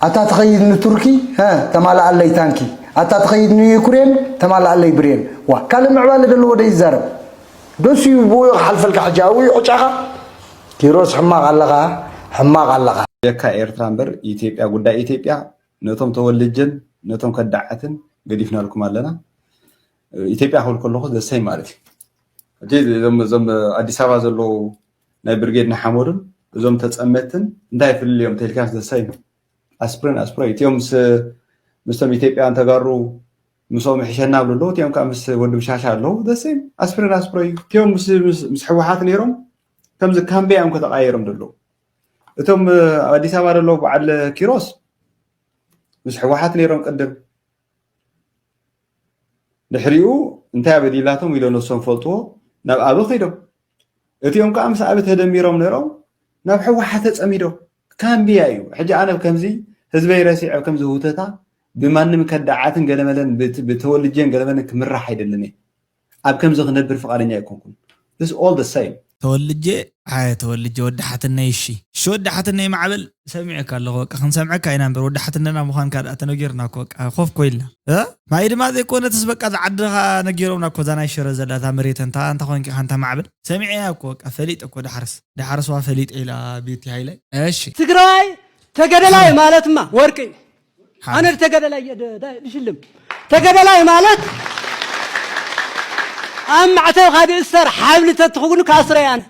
ኣታ ትኸይድ ንቱርኪ፣ ሀ፣ ተማልኣለይ ታንኪ። ኣታ ትኸይድ ንዩክሬን፣ ተማልኣለይ ብሬን። ዋ፣ ካልእ ምዕባለ ደለዎ ዶ ይዛረብ? ደስ እዩ ብኡ ክሓልፈልካ። ሕጂ ኣብኡ እዩ ዕጫኻ። ኪሮስ ሕማቕ ኣለኻ፣ ሕማቕ ኣለኻ። የካ ኤርትራ እምበር ኢትዮጵያ፣ ጉዳይ ኢትዮጵያ ነቶም ተወልጀን ነቶም ከዳዓትን ገዲፍናልኩም ኣለና። ኢትዮጵያ ክብል ከለኹ ዘሰይ ማለት እዩ። ሕጂ እዞም፣ እዞም ኣዲስ ኣበባ ዘለዉ ናይ ብርጌድ ንሓመዱን እዞም ተጸመትን እንታይ ይፍልልዮም ተልካስ ዘሰይ ኣስፕሪን ኣስፕሮይ። እቲኦም ምስ፣ ምስቶም ኢትዮጵያን ተጋሩ ምስኦም ይሕሸና ብሉ ኣለዉ። እቲኦም ከዓ ምስ ወዲ ብሻሻ ኣለዉ። ዘሰይ ኣስፕሪን ኣስፕሮይ። እቲኦም ምስ፣ ምስ፣ ምስ ህወሓት ነይሮም ከምዚ ካምቢያ እዮም ከተቃየሮም ዘለዉ። እቶም ኣብ ኣዲስ ኣበባ ዘለዉ በዓል ኪሮስ ምስ ህወሓት ነይሮም ቅድም። ድሕሪኡ እንታይ ኣበዲላቶም ኢሎ ነሶም ፈልጥዎ ናብ ኣቢ ከይዶም። እቲኦም ከዓ ምስ ኣቢ ተደሚሮም ነይሮም ናብ ህወሓት ተጸሚዶም። ካምቢያ እዩ። ሕጂ ኣነ ከምዚ ህዝበይ ረሲዐ ኣብ ከምዚ ህውተታ ብማንም ከዳዓትን ገለመለን ብት-፣ ብተወልጀን ገለመለን ክምራሕ ኣይደልን እየ። ኣብ ከምዚ ክነብር ፍቓደኛ ኣይኮንኩን። This all the same። ተወልጄ፣ ኣየ ተወልጄ፣ ወዲ ሓትነይ፣ እሺ። እሺ፣ ወዲ ሓትነይ ማዕበል፣ ሰሚዐካ ኣለኹ። በቃ ክንሰምዐካ ኢና እምበር፣ ወዲ ሓትነና ምዃንካ ደኣ ተነጊርና እኮ፣ በቃ ኮፍ ኮይልና። እ? ማይ ድማ ዘይኮነ፣ ትስ በቃ ዝዓድኻ ነጊሮምና እኮ፣ እዛ ናይ ሽረ ዘላ፣ እታ መሬት እንታ፣ እንታ ኮንኪ፣ ካንታ ማዕበል። ሰሚዐያ እኮ፣ በቃ ፈሊጠ እኮ፣ ዳሕርስ። ዳሕርስዋ ፈሊጠ ኢላ ቤቲ ሃይለ። እሺ። ትግራዋይ ተገደላይ ማለትማ ወርቂ እዩ። ሓ-፣ ኣነ ተገደላይ እየ ደ-፣ ደ-፣ ድሽልም። ተገደላይ ማለት ኣብ ማዕተብካ ዝእሰር ሓብሊ ተትኽውኑ ክኣስረይ ኣነ።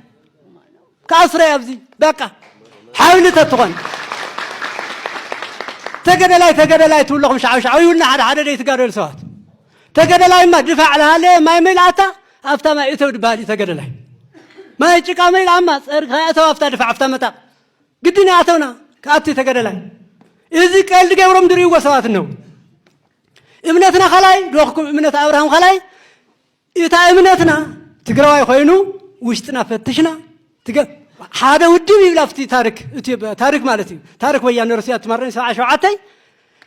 ክኣስረይ ኣብዚ በቃ ሓብሊ ተትኾን። ተገደላይ፣ ተገደላይ ትብለኹም ሻዕሻዕ ይብልና ሓደ ሓደ ደይትጋደሉ ሰባት። ተገደላይማ ድፋዕ ልሃለ ማይ መይልኣታ ኣብታ ማይ እተው ድበሃል እዩ ተገደላይ። ማይ ጭቃ መይልኣማ ጸርግኻ እተው ኣብታ ድፋዕ ኣብታ መጣቕ። ግድን ኣተውና ክኣቲ ተገደላይ። እዚ ቀልዲ ገብሮም ድርእይዎ ሰባት እነው። እምነትና ኻላይ ዶኽኩም እምነት ኣብርሃም ኻላይ እታ እምነትና ትግራዋይ ኮይኑ ውሽጥና ፈትሽና ትገ-፣ ሓደ ውድብ ይብላ ኣብቲ ታሪክ፣ እቲ ታሪክ ማለት እዩ። ታሪክ ወያነ ሩስያ ትማረን ሰብዓ ሸውዓተይ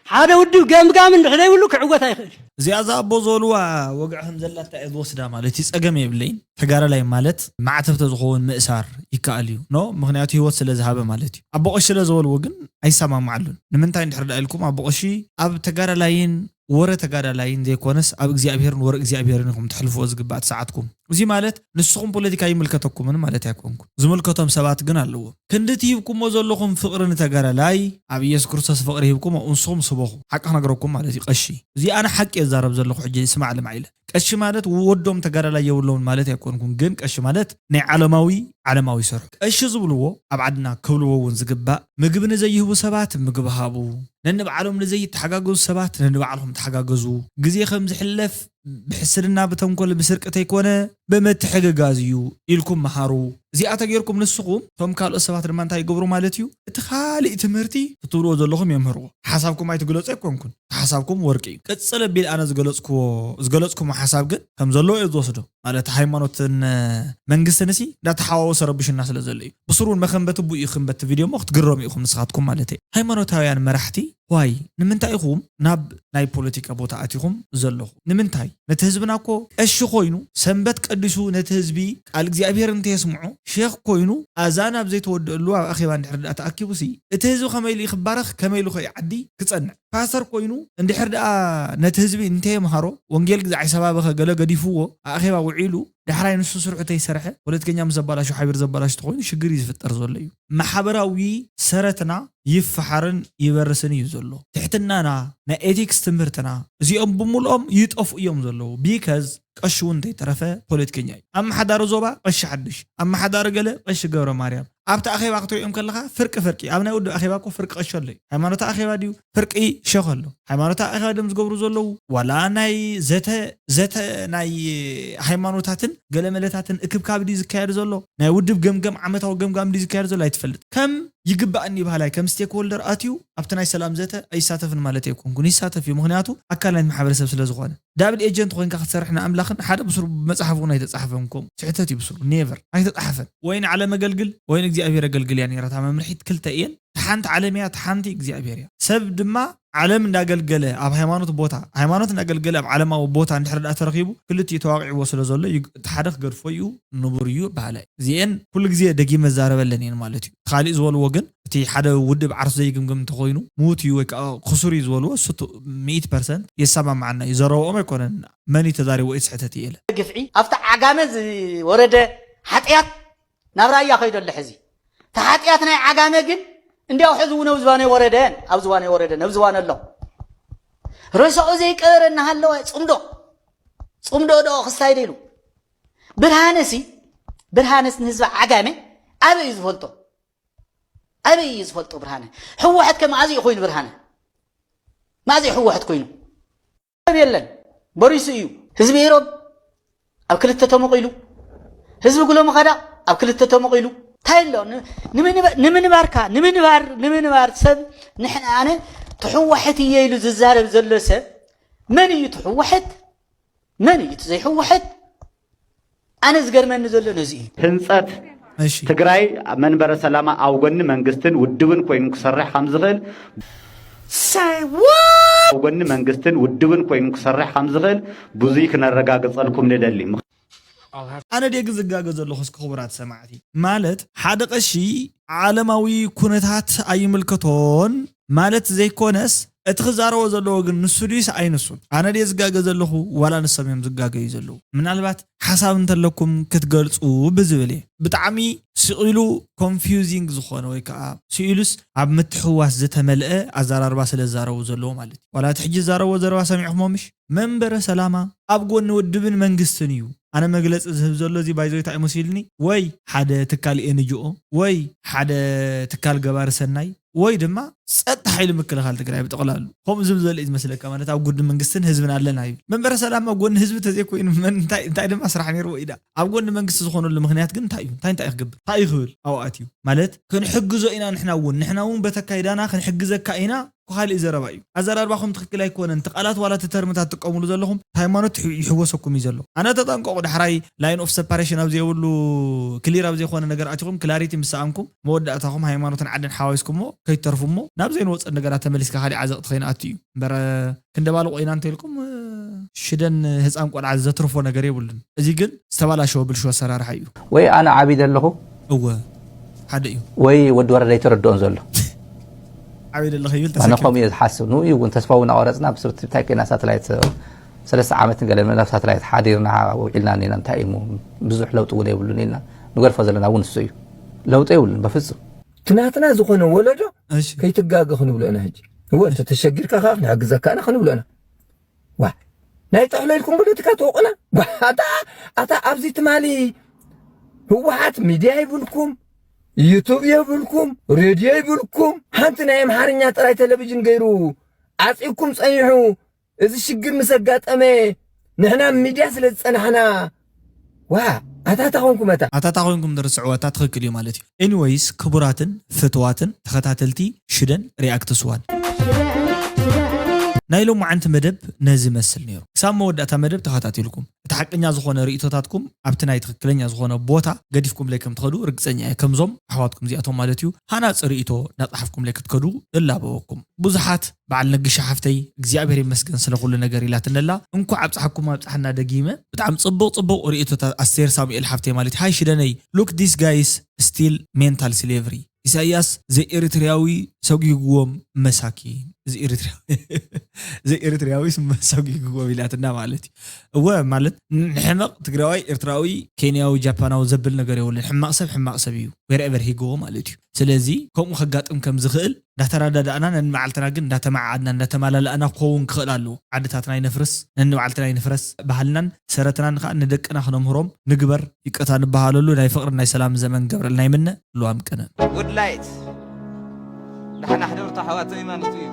ሓደ ውድብ ገምጋም እንድሕር ዘይብሉ ክዕወት ኣይኽእል እዩ። እዚኣ እዛ ኣቦ ዝበልዋ ወግዒ ከም ዘላታ እየ ዝወስዳ ማለት እዩ። ጸገም የብለይን። ተጋዳላይ ማለት ማዕተብ ተዝኸውን ምእሳር ይከኣል እዩ። ኖ፣ ምኽንያቱ ህይወት ስለ ዝሃበ ማለት እዩ። ኣቦ ቀሺ ስለ ዝበልዎ ግን ኣይሰማማዓሉን። ንምንታይ እንድሕር ደኣ ኢልኩም፣ ኣቦ ቀሺ ኣብ ተጋዳላይን ወረ ተጋዳላይን ዘይኮነስ ኣብ እግዚኣብሄርን ወረ እግዚኣብሄርን ኢኹም ተሕልፍዎ ዝግባእ እቲ ሰዓትኩም። እዚ ማለት ንስኹም ፖለቲካ ይምልከተኩምን ማለት ኣይኮንኩን። ዝምልከቶም ሰባት ግን ኣለዎም። ክንዲ እቲ ሂብኩሞ ዘለኹም ፍቕሪ ንተጋዳላይ ኣብ ኢየሱስ ክርስቶስ ፍቕሪ ሂብኩም ኣብኡ ንስኹም ስበኹ። ሓቂ ክነግረኩም ማለት እዩ ቀሺ። እዚ ኣነ ሓቂ እየ ዝዛረብ ዘለኹ ሕጂ ስማዕ ልማዕ ኢለ። ቀሺ ማለት ወዶም ተጋዳላይ የብሎምን ማለት ኣይኮንኩን፣ ግን ቀሺ ማለት ናይ ዓለማዊ፣ ዓለማዊ ሰርሑ። ቀሺ ዝብልዎ ኣብ ዓድና ክብልዎ እውን ዝግባእ፣ ምግቢ ንዘይህቡ ሰባት ምግቢ ሃቡ፣ ነንባዕሎም ንዘይተሓጋገዙ ሰባት ነንባዕልኹም ተሓጋገዙ፣ ግዜ ከም ዝሕለፍ ብሕስድና፣ ብተንኮል፣ ብስርቂ ተይኮነ ብምትሕግጋዝ እዩ ኢልኩም መሃሩ። እዚኣ ተጌርኩም ንስኹም፣ እቶም ካልኦት ሰባት ድማ እንታይ ይገብሩ ማለት እዩ? እቲ ካሊእ ትምህርቲ ክትብልዎ ዘለኹም የምህርዎ። ሓሳብኩም ኣይትግለጹ ኣይኮንኩን። ሓሳብኩም ወርቂ እዩ። ቅጽል ኣቢል ኣነ ዝገለጽክዎ፣ ዝገለጽኩሞ ሓሳብ ግን ከም ዘለዎ እየ ዝወስዶ። ማለት ሃይማኖትን መንግስትን ሲ እንዳተሓዋወሰ ረብሽና ስለ ዘሎ እዩ። ብስሩ እውን መኸንበት እቡ እዩ ክንበት ቪድዮ እሞ ክትግረሙ ኢኹም ንስኻትኩም ማለት እዩ። ሃይማኖታውያን መራሕቲ ዋይ ንምንታይ ኢኹም ናብ ናይ ፖለቲካ ቦታ ኣቲኹም ዘለኹም? ንምንታይ? ነቲ ህዝብና እኮ ቀሺ ኮይኑ ሰንበት ቀዲሱ ነቲ ህዝቢ ቃል እግዚኣብሔር እንተየስምዖ ሼኽ ኮይኑ ኣዛን ኣብ ዘይተወደአሉ ኣብ ኣኼባ እንድሕር ደኣ ተኣኪቡ ሲ እቲ ህዝቢ ከመይ ኢሉ ክባረኽ ከመይ ኢሉ ከ ዓዲ ክጸንዕ? ፓስተር ኮይኑ እንድሕር ደኣ ነቲ ህዝቢ እንተየምሃሮ ወንጌል ግዛዕ ይሰባበኸ ገለ ገዲፍዎ ኣኼባ ውዒሉ ዳሕራይ ንሱ ስርሑ ተይሰርሐ ፖለቲከኛ ምስ ዘባላሹ ሓቢር ዘባላሹ ተኮይኑ ሽግር እዩ ዝፍጠር ዘሎ እዩ። ማሕበራዊ ሰረትና ይፈሓርን ይበርስን እዩ ዘሎ። ትሕትናና፣ ናይ ኤቲክስ ትምህርትና እዚኦም ብምልኦም ይጠፍኡ እዮም ዘለዉ። ቢከዝ ቀሺ እውን እንተይተረፈ ፖለቲከኛ እዩ። ኣመሓዳሪ ዞባ ቀሺ ሓዱሽ፣ ኣመሓዳሪ ገለ ቀሺ ገብረ ማርያም። ኣብቲ ኣኼባ ክትሪኦም ከለኻ ፍርቂ ፍርቂ፣ ኣብ ናይ ውድብ ኣኼባ እኮ ፍርቂ ቀሺ ኣሎ እዩ። ሃይማኖታዊ ኣኼባ ድዩ ፍርቂ ሸኽ ኣሎ። ሃይማኖታዊ ኣኼባ ድዮም ዝገብሩ ዘለዉ ዋላ ናይ ዘተ፣ ዘተ ናይ ሃይማኖታትን ገለመለታትን እክብካብ ድዩ ዝካየድ ዘሎ? ናይ ውድብ ገምገም ዓመታዊ ገምጋም ድዩ ዝካየድ ዘሎ? ኣይትፈልጥ። ከም ይግባእኒ በሃላይ ከም ስቴክሆልደር ኣትዩ ኣብቲ ናይ ሰላም ዘተ ኣይሳተፍን ማለት ኣይኮንኩን። ይሳተፍ እዩ። ምኽንያቱ ኣካል ናይቲ ማሕበረሰብ ስለ ዝኾነ። ዳብል ኤጀንት ኮይንካ ክትሰርሕ ንኣምላኽን ሓደ ብስሩ ብመጽሓፍ እውን ኣይተጻሕፈን። ከምኡ ስሕተት እዩ። ብስሩ ኔቨር ኣይተጻሕፈን። ወይ ንዓለም ኣገልግል ወይ ንእግዚኣብሔር ኣገልግል እያ ነይራ እታ መምርሒት። ክልተ እየን። እታ ሓንቲ ዓለም እያ፣ እታ ሓንቲ እግዚኣብሔር እያ። ሰብ ድማ ዓለም እንዳገልገለ ኣብ ሃይማኖት ቦታ፣ ሃይማኖት እንዳገልገለ ኣብ ዓለማዊ ቦታ እንድሕር ደኣ ተረኺቡ፣ ክልቲኡ ተዋቂዕዎ ስለ ዘሎ፣ ይግ-፣ እቲ ሓደ ክገድፎ እዩ፣ ንቡር እዩ በሃላይ። እዚኤን ኩሉ ግዜ ደጊመ እዛረበለን እየን ማለት እዩ። እቲ ካሊእ ዝበልዎ ግን፣ እቲ ሓደ ውድብ ዓርሱ ዘይግምግም እንተኾይኑ፣ ምዉት እዩ ወይ ከዓ ክሱር እዩ ዝበልዎ፣ እሱ ቱ-፣ ሚእቲ ፐርሰንት የሰማምዓና እዩ። ዘረብኦም ኣይኮነን፣ መን እዩ ተዛሪቦ እዩ ስሕተት እዩ ኢለ። ግፍዒ ኣብቲ ዓጋመ ዝወረደ ሓጢኣት ናብ ራያ ከይዱ ኣሎ ሕዚ። እቲ ሓጢኣት ናይ ዓጋመ ግን እንዲያው ሕዚ እውን ኣብ ዝባነይ ወረደን፣ ኣብ ዝባነይ ወረደን፣ ኣብ ዝባነ ኣሎ። ሬሳኡ ዘይቀበረ እናሃለወ ጽምዶ፣ ጽምዶ ዶ ክስታይ ደይሉ። ብርሃነሲ፣ ብርሃነስ ንህዝቢ ዓጋመ ኣበይ እዩ ዝፈልጦ? ኣበይ እዩ ዝፈልጦ ብርሃነ? ህወሓት ከ መኣዝ እዩ ኮይኑ ብርሃነ? መኣዝ እዩ ህወሓት ኮይኑ? ሰብ የለን። በሪሱ እዩ። ህዝቢ ኢሮብ ኣብ ክልተ ተመቒሉ፣ ህዝቢ ጉሎ መኸዳ ኣብ ክልተ ተመቒሉ። እንታይ ኣሎ? ን-፣ ንምንባ-፣ ንምንባርካ፣ ንምንባር፣ ንምንባር ሰብ ንሕና፣ ኣነ ትሕወሐት እየ ኢሉ ዝዛረብ ዘሎ ሰብ መን እዩ ትሕወሐት? መን እዩ እቲ ዘይሕወሐት? ኣነ ዝገርመኒ ዘሎ ነዚ እዩ። ህንጸት እሺ። ትግራይ መንበረ ሰላማ ኣብ ጎኒ መንግስትን ውድብን ኮይኑ ክሰርሕ ከም ዝኽእል Say what? ኣብ ጎኒ መንግስትን ውድብን ኮይኑ ክሰርሕ ከም ዝኽእል ብዙይ ክነረጋግጸልኩም ንደሊ። ኣነ ድየ ዝጋገ ዘለኹ? እስኪ ክቡራት ሰማዕቲ፣ ማለት ሓደ ቀሺ ዓለማዊ ኩነታት ኣይምልከቶን ማለት ዘይኮነስ፣ እቲ ክዛረቦ ዘለዎ ግን ንሱ ድዩስ ኣይንሱን? ኣነ ድየ ዝጋገ ዘለኹ ዋላ ንሶም እዮም ዝጋገዩ ዘለዉ? ምናልባት ሓሳብ እንተለኩም ክትገልጹ ብዝብል እየ። ብጣዕሚ ስቕ ኢሉ ኮንፊውዚንግ ዝኾነ ወይ ከዓ ስኢሉስ ኣብ ምትሕውዋስ ዝተመልአ ኣዘራርባ ስለ ዝዛረቡ ዘለዉ ማለት እዩ። ዋላ እቲ ሕጂ ዝዛረብዎ ዘረባ ሰሚዕኹሞ ምሽ? መንበረ ሰላማ ኣብ ጎኒ ውድብን መንግስትን እዩ። ኣነ መግለጺ ዝህብ ዘሎ እዚ ባይዞይ እንታይ እዩ መሲልኒ? ወይ ሓደ ትካል ኤንጂኦ፣ ወይ ሓደ ትካል ገባሪ ሰናይ፣ ወይ ድማ ጸጥታ ሓይሊ ምክልኻል ትግራይ ብጠቕላሉ። ከምኡ ዝብል ዘሎ እዩ ዝመስለካ፣ ማለት ኣብ ጎኒ መንግስትን ህዝብን ኣለና ይብል። መንበረ ሰላማ ኣብ ጎኒ ህዝቢ ተዘይኮይኑ መን እንታይ፣ እንታይ ድማ ስራሕ ነይርዎ ኢዳ? ኣብ ጎኒ መንግስቲ ዝኾነሉ ምኽንያት ግን እንታይ እዩ? እንታይ፣ እንታይ እዩ ክገብር? እንታይ እዩ ክብል? ኣብኡ ኣትዩ ማለት ክንሕግዞ ኢና ንሕና እውን፣ ንሕና እውን በተካይዳና ክንሕግዘካ ኢና። እኮ ካልእ ዘረባ እዩ። ኣዘራርባኹም ትኽክል ኣይኮነን። እቲ ቃላት ዋላ እቲ ተርምታት ትጥቀሙሉ ዘለኹም፣ እቲ ሃይማኖት ይሕ-፣ ይሕወሰኩም እዩ ዘሎ። ኣነ ተጠንቀቑ፣ ዳሕራይ ላይን ኦፍ ሰፓሬሽን ኣብ ዘይብሉ፣ ክሊር ኣብ ዘይኮነ ነገር ኣቲኹም፣ ክላሪቲ ምስ ሰኣንኩም፣ መወዳእታኹም ሃይማኖትን ዓድን ሓዋዊስኩሞ ከይትተርፉ እሞ፣ ናብ ዘይንወጸን ነገራት ተመሊስካ ካልእ ዓዘቕቲ ከይንኣቱ እዩ። እምበር፣ ክንደባልቆ ኢና እንተኢልኩም፣ ሽደን ህፃን ቆልዓ ዘትርፎ ነገር የብሉን። እዚ ግን ዝተባላሸወ ብልሹ ኣሰራርሓ እዩ። ወይ ኣነ ዓብይ ዘለኹ እወ፣ ሓደ እዩ። ወይ ወዲ ወረደ ኣይተረድኦን ዘሎ። ዓብይ ዘለኹ ይብል ኣነ ተሰኪፉ። ከምኡ እየ ዝሓስብ። ንኡ እዩ እውን ተስፋ እውን ኣቆረፅና ብስርትታይ ኮይና ሳተላይት ሰለስተ ዓመት ንገለ ናብ ሳተላይት ሓዲርና ውዒልና እኒና። እንታይ እዩ እሞ ብዙሕ ለውጢ እውን የብሉን ኢልና ንገድፎ ዘለና እውን እሱ እዩ። ለውጢ የብሉን በፍፁም። እቲ ናትና ዝኾነ ወለዶ እሺ። ከይትጋገ ክንብሎ ኢና። ሕጂ እወ እንተ ተሸጊርካ ከዓ ክንሕግዘካ ኢና ክንብሎ ኢና። ዋ፣ ናይ ጥሕሎ ኢልኩም ፖለቲካ ትወቑና? ዋ፣ ኣታ፣ ኣታ ኣብዚ ትማሊ ህወሓት ሚድያ ይብልኩም፣ ዩቱብ የብልኩም፣ ሬድዮ ይብልኩም፣ ሓንቲ ናይ ኣምሓርኛ ጥራይ ቴሌቪዥን ገይሩ ዓፂኩም ፀኒሑ። እዚ ሽግር ምስ ኣጋጠመ ንሕና ሚድያ ስለ ዝፀናሕና፣ ዋ፣ ኣታ፣ ኣታ ኮንኩም ኣታ። ኣታ፣ ኣታ ኮንኩም ትርስዕዎ፣ ኣታ ትኽክል እዩ ማለት እዩ። ኤኒወይስ፣ ክቡራትን ፍትዋትን ተኸታተልቲ ሽደን ሪኣክትስ ዋን፣ ናይ ሎማዓንቲ መደብ ነዚ መስል ነይሩ። ክሳብ መወዳእታ መደብ ተኸታቲልኩም፣ እቲ ሓቀኛ ዝኾነ ርእይቶታትኩም ኣብቲ ናይ ትኽክለኛ ዝኾነ ቦታ ገዲፍኩምለይ ከም ትኸዱ ርግጸኛ እየ፣ ከምዞም ኣሕዋትኩም እዚኣቶም ማለት እዩ። ሃናጺ ርእይቶ እናጸሓፍኩምለይ ክትከዱ እላበወኩም። ብዙሓት በዓል ነግሻ ሓፍተይ እግዚኣብሔር ይመስገን ስለ ኩሉ ነገር ኢላትነላ። እንኳዕ ኣብጽሓኩም ኣብጽሓና ደጊመ። ብጣዕሚ ጽቡቕ ጽቡቕ ርእይቶታት ኣስቴር ሳሙኤል ሓፍተይ ማለት እዩ። ሃይ ሽደነይ፣ look this guys still mental slavery። ኢሳያስ ዘኤሪትሪያዊ ሰጒግዎም መሳኪን። እዚ ኤሪትሪያዊ፣ ዘኤሪትሪያዊ ሰጒግዎም ኢላትና ማለት እዩ። እወ፣ ማለት ንሕመቕ ትግራዋይ፣ ኤርትራዊ፣ ኬንያዊ፣ ጃፓናዊ ዘብል ነገር የብሉን። ሕማቕ ሰብ ሕማቕ ሰብ እዩ። Wherever he go ማለት እዩ። ስለዚ ከምኡ ከጋጥም ከም ዝኽእል እንዳተረዳዳእና፣ ነንባዕልትና ግን እንዳተመዓዓድና እንዳተማላላእና ክኸውን ክኽእል ኣለዎ። ዓድታትና ይነፍርስ፣ ነንባዕልትና ይንፍረስ፣ ባህልናን ሰረትናን ከዓ ንደቅና ክነምህሮም ንግበር። ይቅታ ንበሃለሉ። ናይ ፍቅርን ናይ ሰላም ዘመን ገብረልና ይምነ። ልዋም ቅነ። ጉድ ላይት። ደሓን ኣሕድሩ ኣሕዋተይ ማለት እዩ።